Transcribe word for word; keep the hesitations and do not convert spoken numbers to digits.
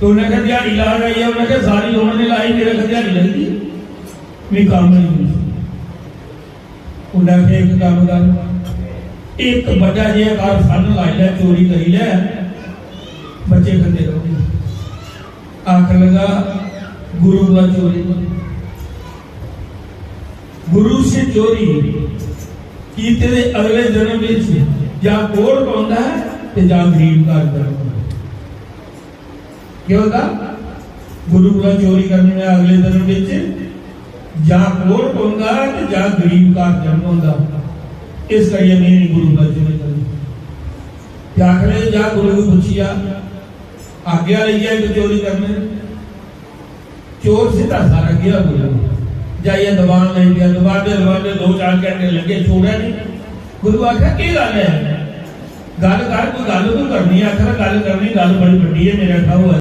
उन्हें आखेआ, "ध्याड़ी लान आई ऐ।" उन्हें आखेआ, "सारी उम्र नहीं लाई, मेरे आखेआ ध्याड़ी लगदी, मी कम्म नहीं।" उन्हें आखेआ, "इक कम्म कर, इक बड्डा जेहा घर फंड लाई लै, चोरी करी लै, बच्चे खंदे रौहने।" आखन लगा, "गुरु कोला चोरी, गुरु से चोरी कीते दे अगले जन्म विच जां कोढ़ पौंदा है ते जां गरीब घर जन्म होंदा है।" केह् होंदा? गुरु कोला चोरी करने ने अगले जन्म विच जां कोढ़ पौंदा ते जां गरीब घर जन्म होंदा। इस करियै में नहीं गुरु कोला चोरी करनी। ते आखने जा गुरु को पुच्छिया, आज्ञा लेइयै इक चोरी करने। चोर सिद्धा सारा गेआ गुरु, जाइयै दबान लेई पेआ। दबांदे दबांदे दो चार घैंटे लग्गे, छोड़ेआ नहीं। गुरु आखेआ, "केह् गल्ल ऐ? गल्ल कर, कोई गल्ल तूं करनी ऐ।" आखदा, "गल्ल करनी, गल्ल बड़ी बड्डी ऐ, मेरे आखा होऐ।"